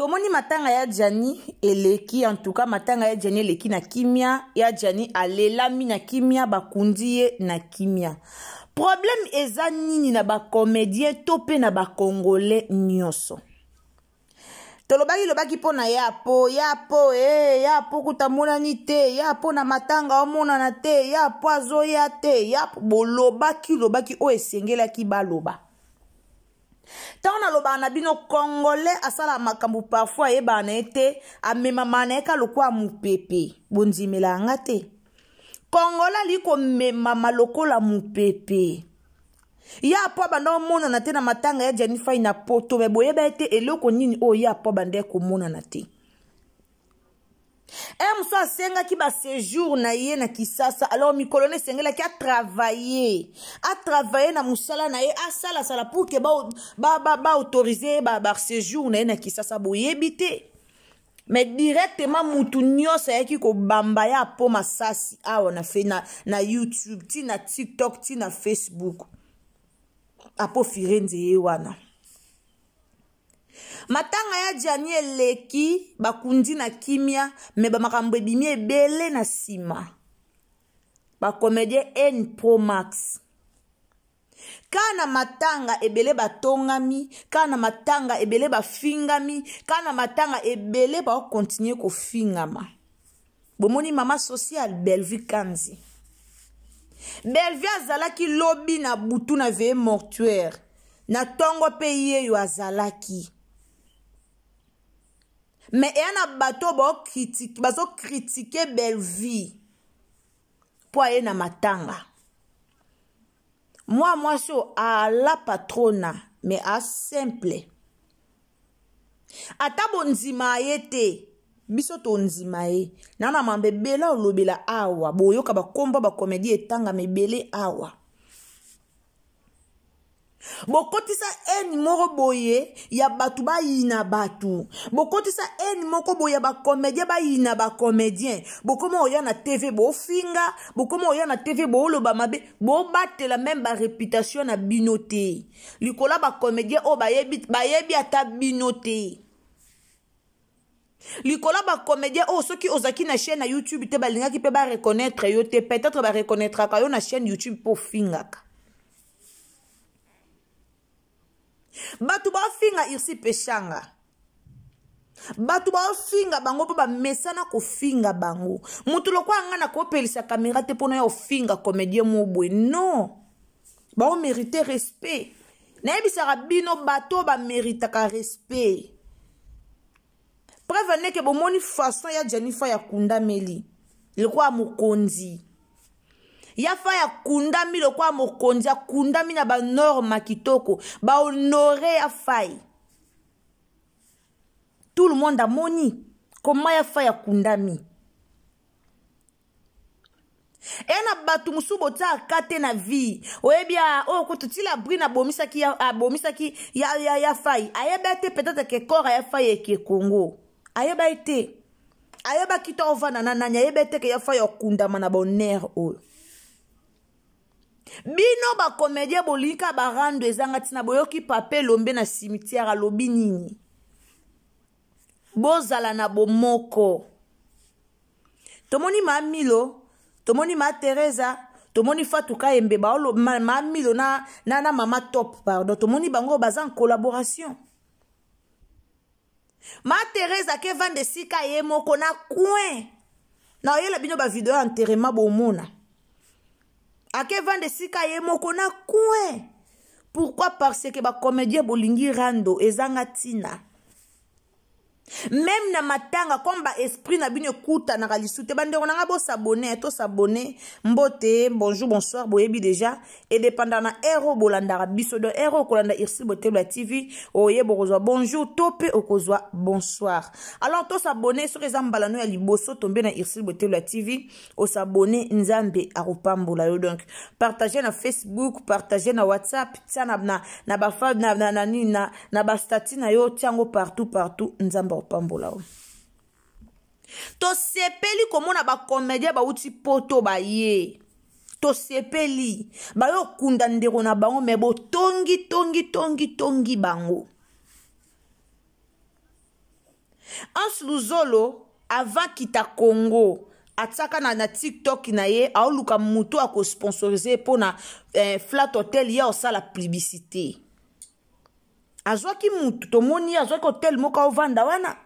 Tomoni matanga ya Gianni eleki, en tout cas matanga ya Gianni eleki na kimia, ya Gianni alelami na kimia, bakundi ye na kimia. Problème eza nini na ba comédien to pe na ba congolais nyonso? Tolobaki lobaki mpo na ya po ya po eh, ya po kuta monani te, ya po na matanga omonana te, ya po azoya te, ya po bolobaki lobaki oyo esengelaki baloba. Ntango nalobaka na bino congolais asalaka makambo parfois ayebaka na ye te, amemamaka na ye ka lokola mopepe, bondimelaka nga te. Congolais alingi komemama lokola mopepe. Ya po abanda omonana te na matanga ya Gianni Fay na poto, me boyeba ye te eloko nini oyo ya po abanda komonana te. Mosusu asengaki ba séjour na ye na Kisasa, alors mikolo na esengelaki atravailler, atravailler na mosala na ye, asalasala pour que baautoriser ye ba séjour na ye na Kisasa, boyebi te. Mais directement mutu nyonso ayaki kobamba ya po masasi awa na fe, na YouTube, ti na TikTok, ti na Facebook. Apo Firenze ye wana. Matanga ya Gianni eleki, bakundi na kimia, mais ba makambo ebimi ebele na nsima. Ba comédien N Pro Max. Ka na matanga ebele batongami, ka na matanga ebele bafingami, ka na matanga ebele ba continuer kofingama. Bomoni mama sociale Bellevue Kanzi. Bellevue azalaki lobi na butu na veillée mortuaire. Na tongo pe yeyo azalaki. Mais eya na bato bao critique, bazo critiquer Bellevue po aye na matanga. Mwa mwasi oyo ala patrona mais a simple. Ata bondima ye te, biso tondima ye. Na na mambe ebele olobela awa, boyoka ba kombo ba comédie etangama ebele awa. Bokotisa haine moko boye ya bato bayina bato, bokotisa haine moko boye ya ba comédien bayina ba comédien. Bokoma oya na TV bofinga, bokoma oya na TV boloba mabe, bobatela même ba réputation na bino te. Likola ba comédien oyo bayebi ata bino te. Likola ba comédien oyo soki ozaki na chaîne na YouTube te balingaki pe ba reconnaître yo te, peut-être ba reconnaîtraka yo na chaîne YouTube po fingaka. Bato bafinga Irsi Peshanga, bato bafinga bango mpo bamesana kofinga bango. Moto lokola nga nakopelisa caméra te mpona ya kofinga comédien mo boye, non, bao mérite respect. Nayebisaka bino bato baméritaka respect. Preuve ndeke bomoni façon ya Gianni Fay akundameli lokola mokonzi. Ya Fay akundami lokola mokonzi, akundami na ba norme kitoko, ba honorer ya Fay. Tout le monde amoni comment ya Fay akundami. E na bato mosusu botiaka te na vie. Oyebi ya oyo kutu ti la brune abomisaki ya, abomisaki ya, ya, ya Fay. Ayeba te peut-être que corps ya Fay eke Congo. Ayeba te. Ayebaki to ovanda na nani, ayeba te ke ya Fay okundama na bonheur oyo. Bino ba comédien bolinga ba rando ezanga tina, boyoki Papa Elombe na cimetière alobi nini? Bozala na bomoko. Tomoni ma Milo, tomoni ma Teresa, tomoni Fatou Kayembe, ba olo, ma, ma Milo na, na, na mama Top, pardon. Tomoni bango baza en collaboration. Ma Teresa ke vande sika ye moko na coin. Na oyela bino ba video ya enterrement bomona. Ake vande sika ye moko na coin. Pourquoi? Parce que ba comédien bolingi rando ezanga tina. Même na matanga comme ba esprit na bino ekutanaka lisu te. Bandeko na nga bo s'abonner, to s'abonner. Mbote, bonjour, bonsoir, boyebi déjà. Et dépendant na heure oyo bolandaka biso, donc heure oyo kolanda Ursule Botelwa TV, oye bokozwa bonjour to pe okozwa bonsoir. Alors to s'abonner soki eza mbala no ya liboso tombe na Ursule Botelwa TV, o s'abonner, Nzambe akopambola yo. Donc partager na Facebook, partager na WhatsApp, tia na, na, na ba fa, na, na, na, na, na ba statut na yo, tia yango partout, partout, Nzambe akopambola yo. Tosepeli komona ba comédien bauti poto baye. Tosepeli bayo kunda ndeko na bango, mais botongi, tongi, tongi, tongi bango. Hans Luzolo avant kita Congo atiaka na, na tiktok na ye aoluka moto akosponsorize mpo na eh, flat hotel ye osala publicité. Azwaki mutu, tomoni ye azwaki hotel moko aovanda wana.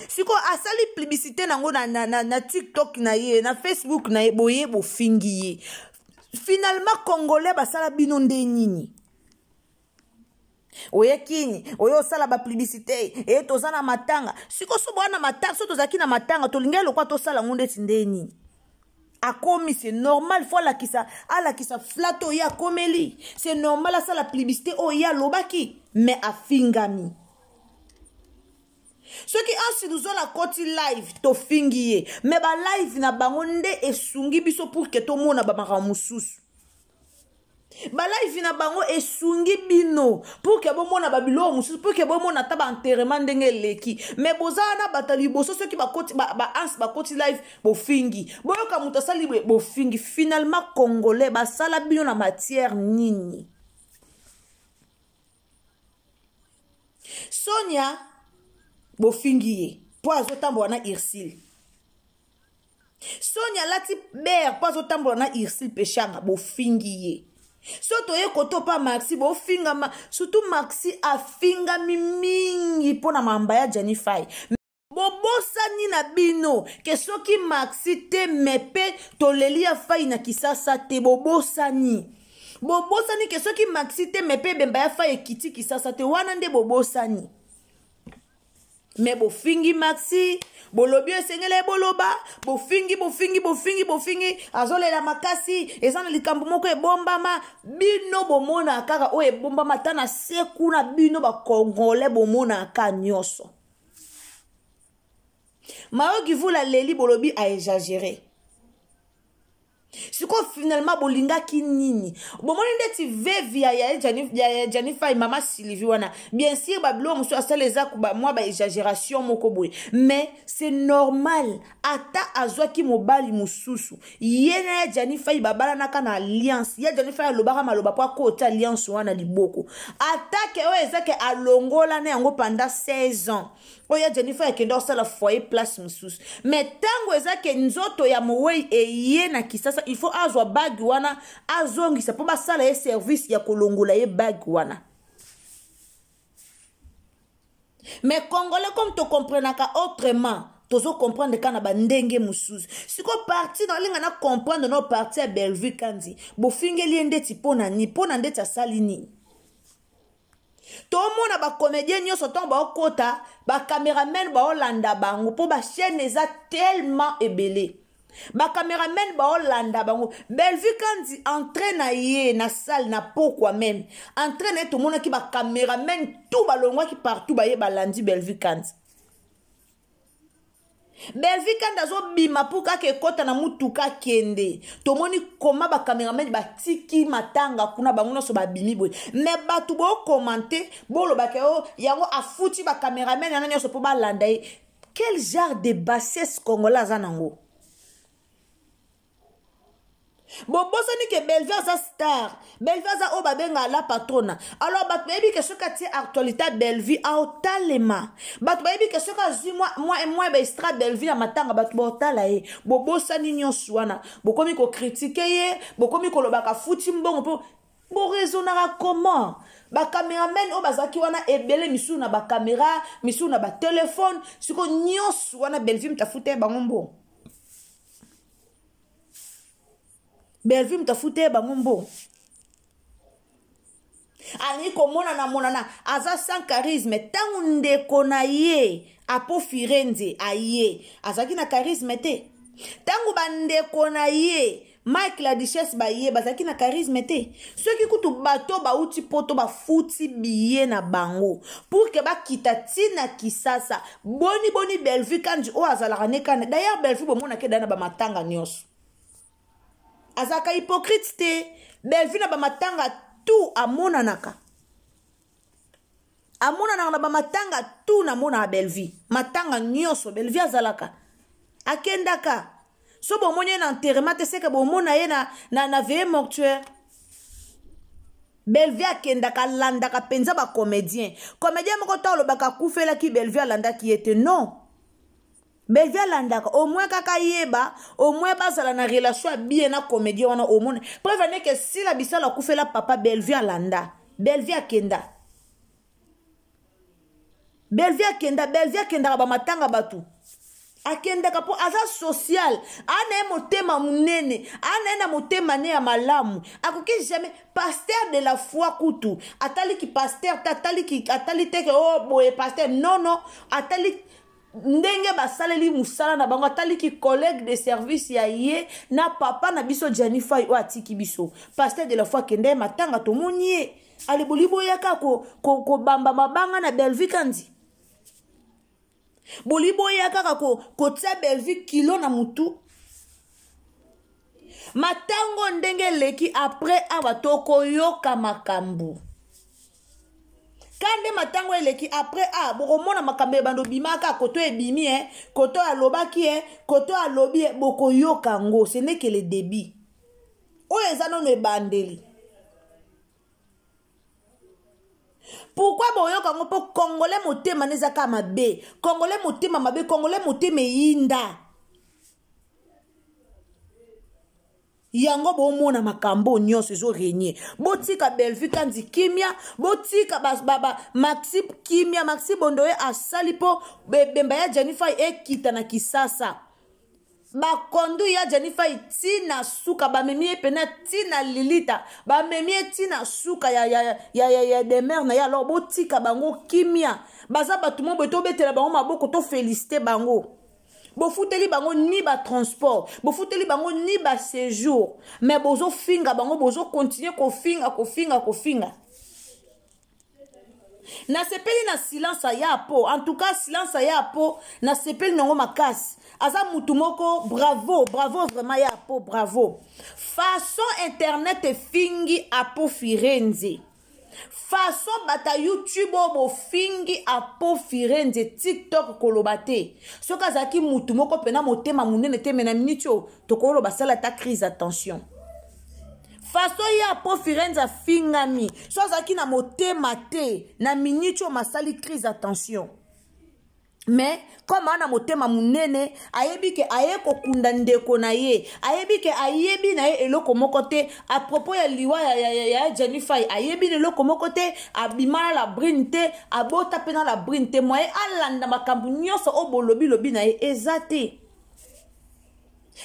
Sikoyo asali publicité nango na, na, na, na tiktok na ye, na facebook na ye, boye bofingi ye. Finalement congolais basala bino nde nini? Oye kini, oye osala ba publicité, e toza na matanga. Sikoyo so boya na matanga, so tozalaki na matanga, tolingi lokwa tosala ngo ndeti nde nini? Akomi, c'est normal, faut alakisa, alakisa flat oyo ye akomeli. C'est normal asala publicité oyo ye alobaki, mais afingami. Soki Ansi Luzola akoti live, tofingi ye, mais ba live na bango nde esungi biso pour que tomona ba makambo mosusu. Ba live na bango esungi bino pour que bomona ba biloko mosusu, pour que bomona ata ba enterrement ndenge eleki. Mais boza wana bato ya liboso, soki bakoti, ba, ba Hans bakoti live, bofingi. Boyoka moto asali boye, bofingi. Finalement congolais basala bino na matière nini? Sonia bofingi ye po azotambola na Ursule. Sonia alati ber po azotambola na Ursule Peshanga, bofingi ye. So toye koto pa Maxi, bofingama, surtout Maxi afingami mingi mpo na mamba ya Gianni Fay. Bobosani na bino ke soki Maxi te me pe toleli ya Fay na Kisasa te, bobosani. Bobosani ke soki Maxi te me pe ebemba ya Fay ekiti Kisasa te, wana nde bobosani. Me bofingi Maxi, bolobi esengeli boloba, bofingi, bofingi, bofingi, bofingi, azolela makasi, eza na likambo moko ebombama. Bino bomona kaka oyo ebombama, ata na se kuna bino ba Congolais bomonaka nyonso. Mayo Kivula leli, bolobi a exagéré. Sikoyo finalement bolingaki nini? Bomoni ndeti vevi ya, ya, ya, ya Gianni Fay, mama Sylvie wana, bien sûr ba biloko mosusu asala eza mwa ba exagération moko boye, mais c'est normal. Ata azwaki mobali mosusu, ye na ya Gianni Fay babalanaka na alliance. Ya Gianni Fay alobaka maloba po akota alliance wana liboko. Ata ke oyo eza ke alongola na yango pendant 16 ans. Oyo ya Gianni Fay akenda kosala foyer place mosusu. Mais tango eza ke nzoto ya mowei eye na Kisasa, il faut azwa bague wana azongisa po basala ye service ya kolongola ye bague wana. Mais Congolais comme to comprenaka autrement, tozo comprendre kaka na ba ndenge mosusu. Siko parti na olinga na comprendre no parti ya Bellevue Kandi, bofingeli ye ndeti pona ni, pona ndeti asali nini? Tomona ba comédien nyonso ntango baokota, ba cameraman baolanda bango po ba chaîne eza tellement ebele. Ba cameraman baolanda bango. Bellevue Kandi entrée na ye na salle na pokwa même. Entrée na ye tomonaki ba cameraman tout balongwaki partout baye balandi Bellevue Kandi. Bellevue Kandi azobima pour kaka ekota na mutuka akende. Tomoni koma ba cameraman batiki matanga kuna bango nyonso babimi boye. Mais bato bo commenter, bolobaka oh yango afuti ba cameraman yana nyonso po balanda ye. Quel genre de bassesse congolais aza nango? Bobosani ke Bellevue aza star, Bellevue aza oyo babenga la patrona. Alors bato bayebi ke soki atie actualité ya Bellevue aotalema, bato bayebi ke soki azwi mwa ba extra Bellevue ya matanga bato baotala ye. Bobosani nyonso wana, bokomi kokritike ye, bokomi kolobaka futi mbongo mpo boraisonnaka comment? Ba cameraman oyo bazalaki wana ebele, misusu na ba caméra, misusu na ba téléphone, sikoyo nyonso wana Bellevue mtafuta ye bango mbongo. Bellevue mtafuta ye bango mbongo. Alingi komonana monana, aza sans charisme. Ntango ndeko na ye Apo Firenze aye, azalaki na charisme te. Ntango bandeko na ye Mike la Duchesse baye, bazalaki na charisme te. Soki kutu bato bauti poto bafuti billet na bango pour que bakita tina Kisasa, boni boni Bellevue Kandi oyo azalaka ne kana. D'ailleurs Bellevue bomonake da na ba matanga nyonso. Azalaka hypocrite te. Bellevue na ba matanga tout amonanaka. Amonanaka na ba matanga tout, namonaka Bellevue. Matanga nyonso Bellevue azalaka. Akendaka. So bomoni ye na enterrement te, seke bomona ye na veillée mortuaire. Bellevue akendaka alandaka mpenza bacomédien. Comédien moko to alobaka akufelaki Bellevue alandaki ye te. Non, Bellevue alandaka au moins kaka yeba, au moins bazala na relation ya bien na comédien wana. Omona preuve ndeke Sila Bisala akufela papa, Bellevue alanda, Bellevue akenda, Bellevue akenda. Bellevue akendaka bamatanga bato, akendaka mpo aza social, ana ye motema monene, ana ye na motema ne ya malamu. Akoki jamais. Pasteur de la foi kutu ataliki pasteur te, ataliki, atali te ke o oh, boye pasteur. Non, non, atali ndenge basaleli mosala na bango, ataliki collègue de service ya ye na papa na biso Jani Fai oyo atiki biso. Pasteur de la foi akenda ye matanga, tomoni ye aliboli. Boyaka kobamba ko, ko mabanga na Bellevue Kandi, boli boya kaka kotia ko Bellevue kilo na mutu. Matango ndenge eleki, après awa tokoyoka makambo ka nde matango eleki. Après a bokomona makambo ebando bimaka koto ebimi e koto alobaki e koto alobi e, bokoyoka yango. Ce n'est que le début, oyo eza nono ebandeli. Pourquoi boyoka yango? Mpo Congolais motema na eza kaka mabe, Congolais motema mabe, Congolais motema eyinda. Yango bomona makambo nyonso ezorenye. Botika Bellevue Kandi kimia, botika ba, ba, ba, Maxi kimia. Maxi Bondoye asali mpo bemba ya Janifai ekita na Kisasa. Bakondu ya Janifai ntina suka, bamemi ye pena ntina lilita, bamemi ye ntina suka ya, ya, ya, ya, ya demeure na ye. Alors botika bango kimia, baza bato mo boye, tobetela bango maboko, tofélicité bango. Bofuteli bango ni batransport, bofuteli bango ni baséjour, mais bozofinga bango, bozokontinue kofinga, kofinga, kofinga. Nasepeli na silence ya Po. En tout cas, silence ya Po, nasepeli nango makasi. Aza mutu moko, bravo, bravo vraiment ya Po, bravo. Façon internet efingi Apo Firenze, façon bata YouTube oyo bofingi Apo Firenze, TikTok koloba te. Soki azalaki mutu moko mpena motema monene te, me na miniti oyo tokoloba sala ata crise. Attention, façon ye Apo Firenze afingami, so azalaki na motema te, na miniti oyo masali crise. Attention, mais comme ana motema monene, ayebi ke aye kokunda ndeko na ye, ayebi ke ayebi na ye eloko moko te à propos ya liwa ya, ya, ya, ya Jenny Fai. Ayebi na eloko moko te, abima na la brine te, abota mpe na la brine te. Moye alanda makambo nyonso oyo bolobilobi na ye eza te.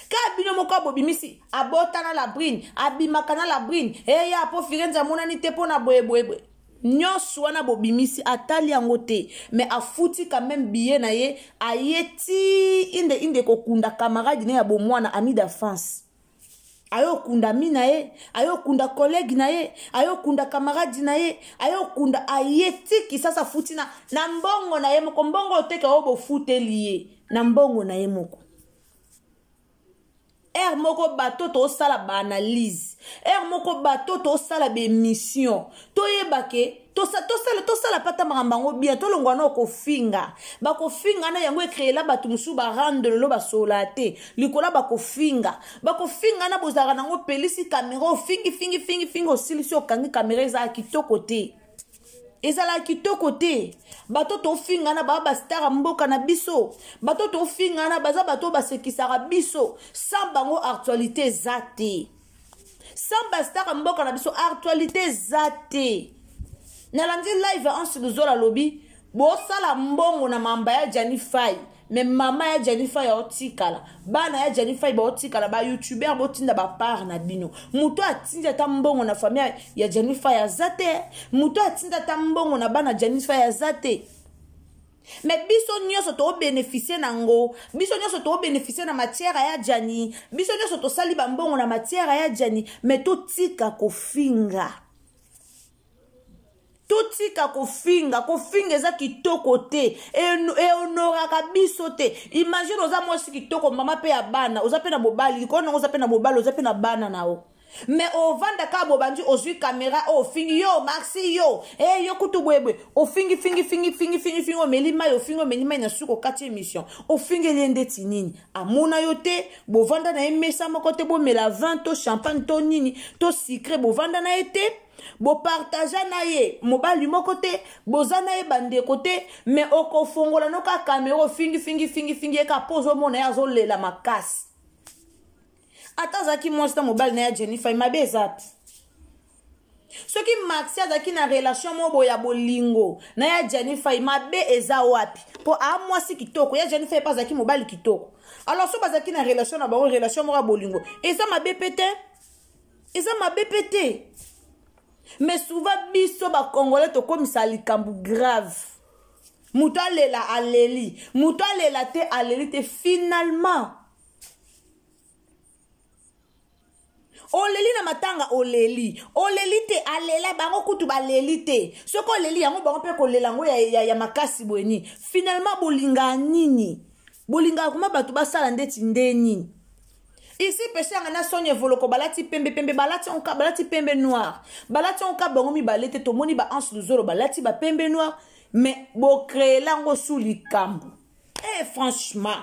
Ka bino moko abobimisi, abota na la brine, abimaka na la brine, eya Po Firenze amonani te mpo na boyeboyeboye nyonso wana bobimisi, atali yango te. Mais afuti quand même billet na ye, aye ti inde inde kokunda camarade ne ya bomwana, ami d'enfance. Aye okunda ami na ye, aye okunda collègue na ye, aye okunda camarade na ye, aye okunda, aye ti Kisasa. Afuti na mbongo na ye moko, mbongo oteka oyo bofuteli ye na mbongo na ye moko. Heure moko bato tosala baanalyse, heure moko bato tosala baémission, toyeba ke tosala, tosala pata makambo yango bien. Tolongwa na kofinga, bakofinga na yango ecréela bato mosusu barande lelo basolola te likolo. Bakofinga, bakofinga na bozalaka nango. Pelisi kamera, ofingi, fingi, fingi, fingi, osilisi, okangi kamera. Ezala kitoko te, ezalaka kitoko te. Bato tofingana baa bastar ya mboka na biso. Bato tofingana baza bato basekisaka biso. Sans bango actualité eza te. Sans bastar ya mboka na biso actualité eza te. Nalandi live Ansi Luzola, alobi bosala mbongo na mamba ya Jani Fai, me mama ya Jani Fai aotikala, bana ya Jani Fai baotikala. Bayoutubeur botinda bapart na bino. Moto atindi ata mbongo na famille ya Jani Fai aza te. Moto atindi ata mbongo na bana Jani Fai aza te. Me biso nyonso tobénéficie nango, biso nyonso tobénéficie na matière ya Jani, biso nyonso tosali bambongo na matière ya Jani. Me totika kofinga, totika kofinga. Kofinga eza kitoko te, ehonoraka biso te. Imagine oza mwasi kitoko, mama mpe ya bana, oza mpe na mobali likolo nango, oza mpe na mobali, oza mpe na bana na yo, me ovanda kaka, bobandi, ozwi kamera oyo, ofingi yo Maxi, yo e yo kutu boyeboye, ofingi, fingi, fingi, fingi, fingi, fingi, omeli mai, ofingi, omeli mai, na suki okati émission, ofingeli ye ndeti nini? Amona yo te, bovanda na ye mesa moko te, bomela vin to champagne to nini to sucré, bovanda na ye te. Bopartagea na ye mobali moko te, boza na ye bandeko te, mais okofongola noka kamera ofingi fingi fingi fingi ye kaka mpo ozomona ye azolela makasi. Ata azalaki mwasi na mobali na ya Jennifer, mabe eza te. Soki Maxi azalaki na relation moko boye ya bolingo na ya Jennifer, mabe eza wapi? Mpo a mwasi kitoko, ya Jennifer mpe azalaki mobali kitoko. Alors so bazalaki na relation na bango, relation moko ya bolingo, eza mabe mpe te, eza mabe mpe te. Mais souvent biso ba Congolais tokomisa likambo grave. Moto alela aleli, moto alela te aleli te, finalement oleli na matanga, oleli oleli te, alela bango kutu baleli te. Soki oleli yango, bango mpe kolela yango ya makasi boye nini? Finalement bolingaka nini? Bolingaka koma bato basala ndeti nde nini? Ici Peshanga na Sonia Evoloko balati pembe pembe, balati onka, balati pembe noir, balati onka bango mibale te. Tomoni ba Anse Luzolo balati ba pembe noir, mais bocréela yango su likambo. Eh, franchement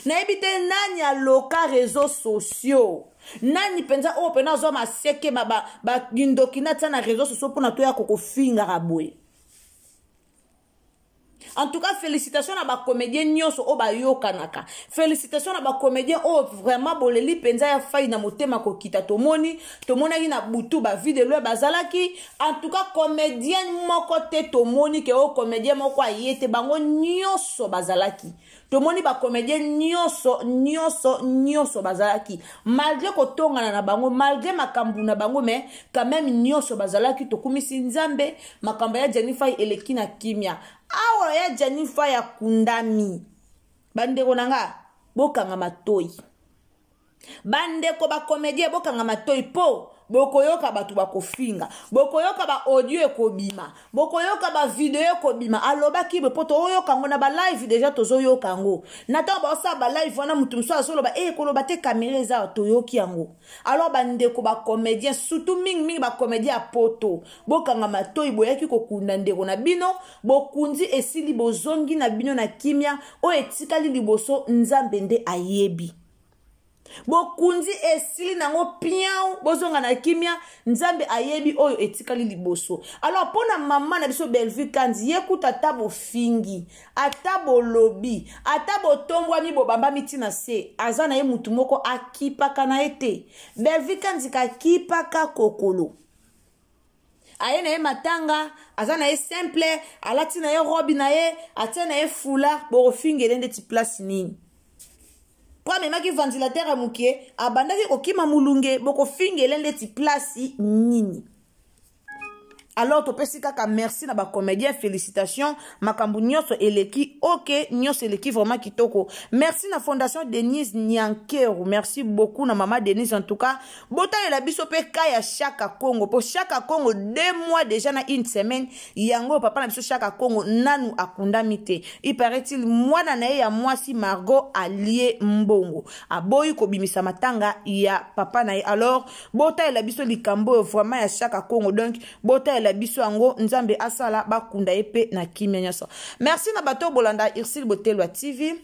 nayebi te nani aloka réseaux sociaux, nani mpenza oyo mpenza azwa maseke bakindoki na tia na réseaux sociaux mpona toya kokofingaka boye. En tout cas, félicitations na bacomédien nyonso oyo bayokanaka, félicitation na bacomédien oyo vraiment boleli mpenza ya fai na motema kokita. Tomoni, tomonaki na butu bavidelo bazalaki. En tout cas, comédien moko te tomoni ke oyo comédien moko aye te, bango nyonso bazalaki. Tomoni bacomédien nyonso nyonso nyonso bazalaki, malgré kotongana na bango, malgré makambo na bango, mais quand même nyonso bazalaki. Tokumisi Nzambe, makambo ya Jennifer eleki na kimia. Awa ya Jennifer akundami, bandeko na nga bokanga matoi, bandeko bacomédien bokanga matoi, mpo bokoyoka bato bakofinga, bokoyoka baaudio ekobima, bokoyoka bavideo ekobima. Alobaki boye, mpo toyoka yango na balive déjà, tozoyoka yango na ntango baosala balive wana. Moto mosusu azoloba e koloba te, kamera eza, toyoki yango. Alors bandeko bacomédien, surtout mingimingi bacomédien ya poto, bokanga matoi. Boyaki kokunda ndeko na bino, bokundi, esili, bozongi na bino na kimia. Oyo etikali liboso, Nzambe nde ayebi. Bokundi, esili nango, piau, bozonga na kimia, Nzambe ayebi oyo etikali liboso. Alors mpo na mama na biso Bellevue Kandi, ye kuta ata bofingi, ata bolobi, ata botombwami, bobambami ntina se, aza na ye mutu moko akipaka na ye te. Bellevue Kandi kakipaka kokolo aye na ye matanga, aza na ye simple, alati na ye robe na ye, atia na ye foulard. Bokofingele ndeti place nini? Mpo amemaki ventilateur ya moke, abandaki kokima molunge, bokofingele ndeti place nini? Alors topesi kaka merci na bacomédien, félicitation, makambo nyonso eleki ok, nyonso eleki vraiment kitoko. Merci na Fondation Denise Nyankeru, merci beaucoup na mama Denise. En tout cas botalela biso mpe ka ya Chaka Congo, mpo Chaka Congo 2 mois déjà na une semaine yango, papa na biso Chaka Congo nanu akundami te. Il paraît-il mwana na ye ya mwasi Margot alie mbongo, aboyi kobimisa matanga ya papa na ye. Alors botalela biso likambo oyo vraiment ya Chaka Congo, donc botalela biso yango, Nzambe asala bakunda ye mpe na kimia nyonso. Merci na bato oyo bolanda Ursile Botelwa TV.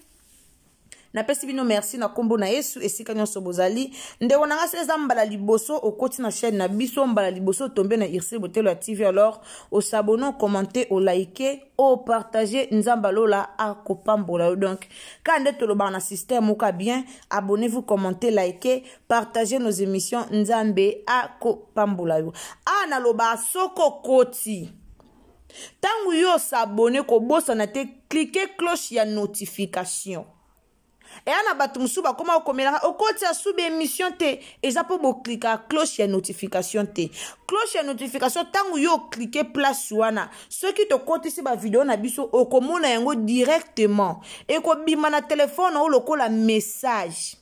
Napesi bino merci na nkombo na Yesu esika nyonso bozali. Ndeko na nga, so eza mbala liboso okoti na chaîne na biso, mbala liboso otombe na Ursile Botelo ya TV, alors os'abonner, ocommenter, oliker, opartager, Nzambe alola akopambola yo. Donc kaka nde tolobaka na système moko bien: abonnez-vous, commentez, likez, partagez nos émissions, Nzambe akopambola yo. A nalobaka, soki okoti, ntango yo os'abonner, kobosana te clique cloche ya notification. Eya na bato mosusu bakóma kokomelanga: okoti asubi émission te. Eza mpo bocliquaka cloche ya notification te. Cloche ya notification, ntango yo ocliquer place wana, soki tokotisi bavideo na biso, okomona yango directement, ekobima na telefone oyo lokola message.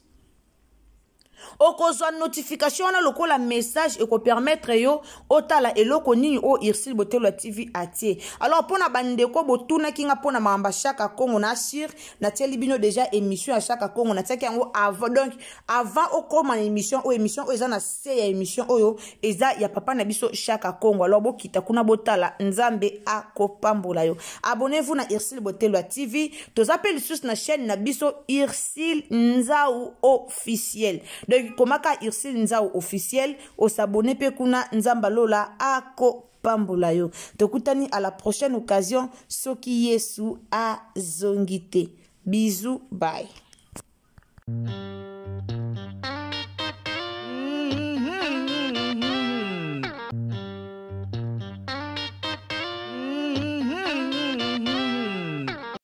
Okozwa notification wana lokola message, ekopermettre yo otala eloko nini oyo Ursile Botelo ya TV atie. Alors mpona bandeko botunaki nga mpona makambo ya Chaka Congo, na assure natieli bino déjà émission ya Chaka Congo, natiaki yango avant. Donc avant okóma na émission oyo, émission oyo eza na se ya émission oyo eza ya papa na biso Chaka Congo. Alors bokita kuna, botala, Nzambe akopambola yo. Abonnez-vous na Ursile Botelo ya TV. Toza mpe lisusu na chaîne na biso Ursile Nzau Officiel. Donc komaka Ursule Nzau officiel, osabone mpe kuna. Nzambe alola akopambola yo. Tokutani à la prochaine occasion, soki Yesu azongi te. Bisous, bye.